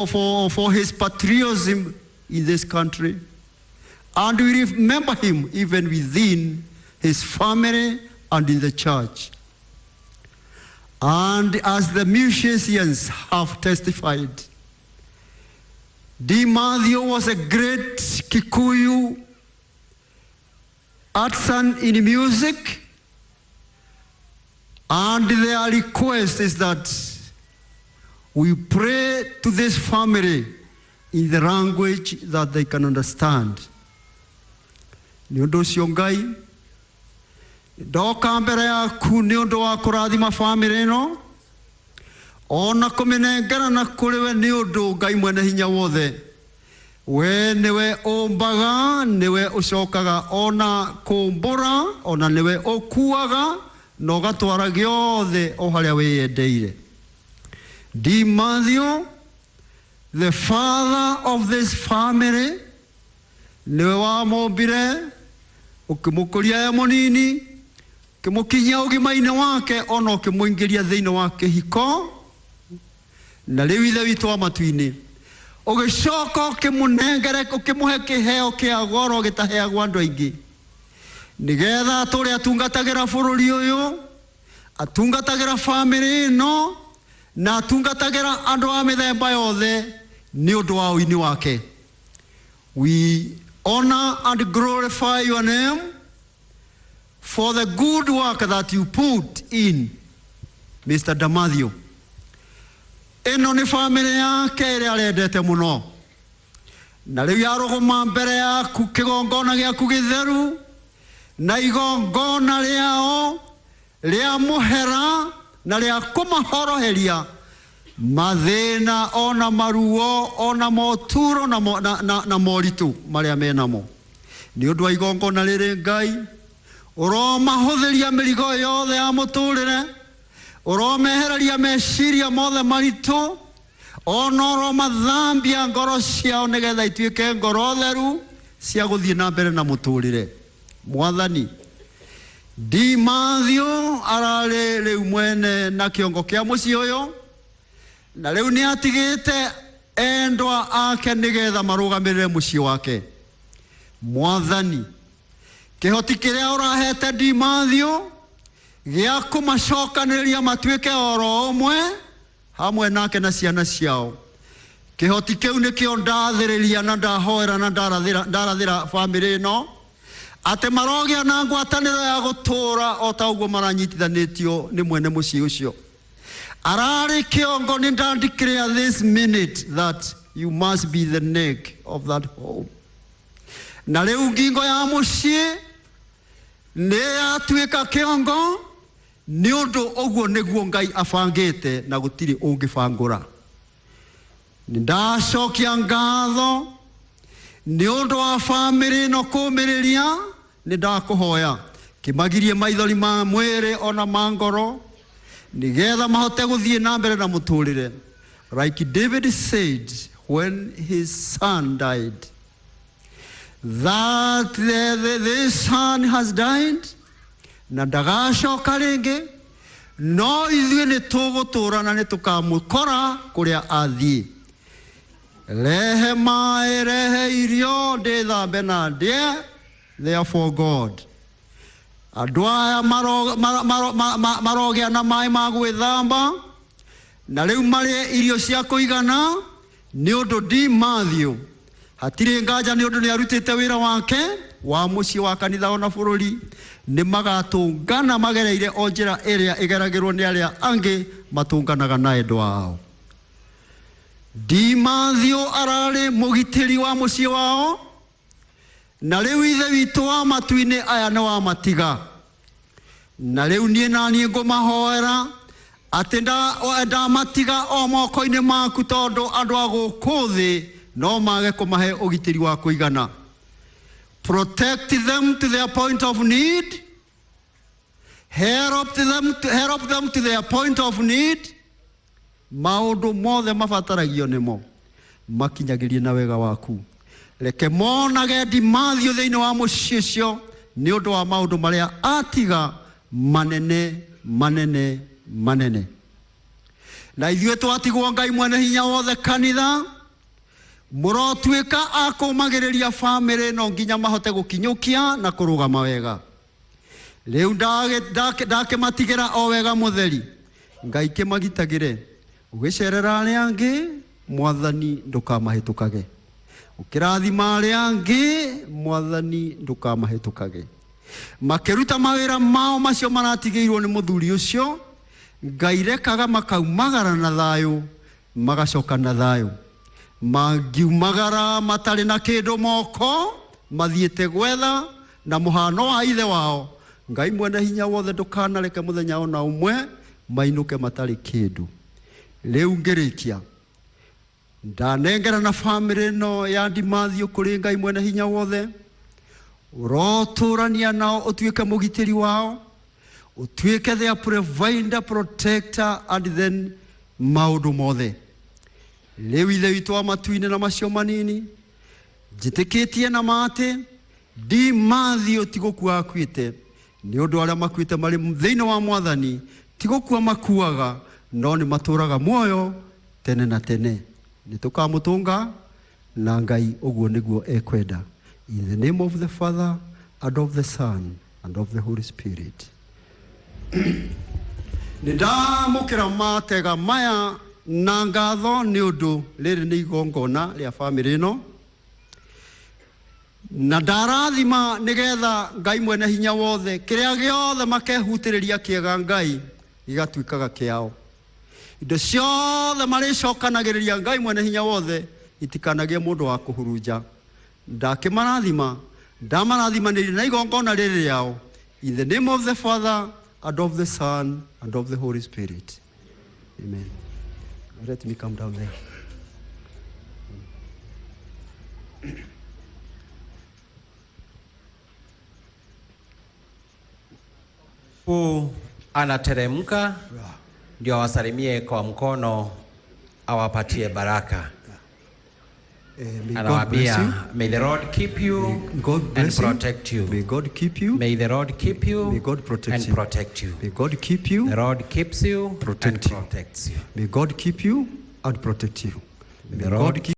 for his patriotism in this country. And we remember him even within his family and in the church. And as the musicians have testified, Di Mathew was a great Kikuyu artisan in music, and their request is that we pray to this family in the language that they can understand. Nĩ ũndũ ũcio, Ngai, ndoka mbere yaku nĩ ũndũ wa kũrathima bamĩrĩ ĩno ona kũmĩnengera na kũrĩ we, nĩ ũndũ Ngai mwene hinya wothe, we nĩwe ũmbaga, nĩwe ũcokaga ona kũmbũra, ona nĩwe ũkuaga na ũgatwara gĩothe o harĩa wĩyendeire. Di Mathew, the father of this family, nĩwe wamũmbire, ũkĩmũkũria e mũnini, ũkĩmũkinyia ũgima-inĩ wake, ona ũkĩmũingĩria thĩinĩ wa kĩhiko, na rĩu, Ithe witũ wa matu-inĩ, ũgĩcoka ũkĩmũnengere, ũkĩmũhe kĩheo kĩa goro gĩtaheagwo andũ aingĩ, nĩgetha atũre atungatagĩra bũrũri ũyũ, atungatagĩra bamĩrĩ ĩno, na atungatagĩra andũ a mĩthemba yothe nĩ ũndũ wa ũini wake. We honor and glorify your name for the good work that you put in Mr. Damathio. Ĩno nĩ bamĩrĩ yake ĩrĩa arendete mũno, na rĩu yarũgũma mbere yaku kĩgongona gĩaku gĩtheru na igongona rĩao rĩa mũhera na rĩa kũmahoroheria mathĩna ona maruo ona moturo na, mo, na, na, na moritũ marĩa menamo. Nĩ ũndũ wa igongona rĩrĩ, Ngai, ũromahũthĩria mĩrigo yothe ya mũtũrĩre, ũromehereria meciria mothe maritũ, ona ũromathambia ngoro ciao nĩgetha ituĩke ngoro theru cia gũthiĩ na mbere na mũtũrĩre. Mwathani, Di Mathew ararĩ rĩu mwene na kĩongo kĩa mũciĩ ũyũ, na rĩu nĩ atigĩte endwa ake nĩgetha marũgamĩrĩre mũciĩ wake. Mwathani, kĩhoti kĩrĩa ũrahete Di Mathew gĩa kũmacokanĩrĩria matuĩke oro ũmwe hamwe nake na ciana ciao, kĩhoti kĩu nĩkĩo ndathĩrĩria na ndahoera na ndarathĩra bamĩrĩ ĩno atĩ marogĩa na ngwatanĩro ya gũtũũra o ta ũguo maranyitithanĩtio nĩ mwene mũciĩ ũcio ararĩ kĩongo. Nĩ nda declare this minute that you must be the neck of that home, na rĩu ngingo ya mũciĩ nĩ yatuĩka kĩongo, nĩ ũndũ ũguo nĩguo Ngai abangĩte na gũtirĩ ũngĩbangũra. Nĩ ndacokia ngatho nĩ ũndũ wa bamĩrĩ ĩno kũmĩrĩria. Nĩ ndakũhoya kĩmagirie maithori ma mwĩrĩ ona ma ngoro, nĩgetha mahote gũthiĩ na mbere na mũtũrĩre. Like David said when his son died, that this son has died na ndagacoka rĩngĩ, no ithuĩ nĩ tũgũtũra na nĩ tũkamũkora kũrĩa athiĩ. Rehe maĩ, rehe irio, ndĩthambe na ndĩe. Therefore, God, andũ aya marogĩa na maĩ ma gwĩthamba na rĩu marĩe irio cia kũigana, nĩ ũndũ Di Mathew hatirĩ nganja nĩ ũndũ nĩ arutĩte wĩra wake wa mũciĩ, wa kanitha, ona bũrũri. Nĩ magatũngana magereire o njĩra ĩrĩa ĩgeragĩrwo nĩ arĩa angĩ matũnganaga na endwa ao. Di Mathew ararĩ mũgitĩri wa mũciĩ wao, na rĩu, Ithe witũ wa matu-inĩ, aya nĩ wamatiga, na rĩu niĩ na niĩ ngũmahoera atĩ ndamatiga o moko-inĩ maku, tondũ andũ a gũkũ thĩ no mage kũmahe ũgitĩri wa kũigana. Protect them to their point of need, help them to their point of need. Maũndũ mothe mabataragio nĩmo makinyagĩrie na wega waku. Reke monage Di Mathew thĩinĩ wa mũciĩ ũcio nĩ ũndũ wa maũndũ marĩa atiga manene manene manene. Na ithuĩ twatigwo, Ngai mwene hinya wothe, kanitha mũrotuĩka a kũmagĩrĩria bamĩrĩ ĩno nginya mahote gũkinyũkia na kũrũgama wega. Rĩu ndakĩmatigĩra o wega mũtheri. Ngai kĩmagitagĩre, ũgĩcerera arĩa angĩ, Mwathani ndũkamahĩtũkage, ũkĩrathima arĩa angĩ, Mwathani ndũkamahĩtũkage makĩruta mawĩra mao macio maratigĩirwo nĩ mũthuri ũcio. Ngai rekaga makaumagara na thayũ, magacoka na thayũ. Mangiumagara matarĩ na kĩndũ moko mathiĩte gwetha na mũhano wa ithe wao, Ngai mwene hinya wothe, ndũkanareke mũthenya ona ũmwe mainũke matarĩ kĩndũ. Rĩu ngĩrĩkia, ndanengera na bamĩrĩ ĩno ya Ndimathio kũrĩ Ngai mwene hinya wothe. Ũrotũrania nao, ũtuĩke mũgitĩri wao, ũtuĩke their provider, protector and then maũndũ mothe. Rĩu Ithe witũ wa matu-inĩ, na macio manini njĩtĩkĩtie na matĩ Ndimathio ti gũkua akuĩte, nĩ ũndũ arĩa makuĩte marĩ thĩinĩ wa Mwathani ti gũkua makuaga, no nĩ matũũraga muoyo tene na tene. Nĩ tũkamũtũnga na Ngai ũguo nĩguo ekwenda. In the name of the Father and of the Son and of the Holy Spirit. Nĩ ndamũkĩra matega maya na ngatho, nĩ ũndũ rĩrĩ nĩ igongona rĩa bamĩrĩ ĩno, na ndarathima nĩgetha Ngai mwene hinya wothe, kĩrĩa gĩothe makehutĩrĩria kĩega, Ngai gĩgatuĩkaga kĩao. Indo ciothe marĩcokanagĩrĩria, Ngai mwene hinya wothe, itikanagĩe mũndũ wa kũhurunja. Ndakĩmarathima, ndamarathimanĩria na igongona rĩrĩ rĩao. In the name of the Father and of the Son and of the Holy Spirit, amen. Let me come down there. Anateremka ndio awasalimie kwa mkono, awapatie baraka. May God bless you. Anawaambia, may the Lord keep you May God and bless you. protect you. May God keep you. May the Lord keep you May God protect and you. protect you. May God keep you. The Lord keeps you Protect and you. protects you. May God keep you and protect you. May The Lord God keep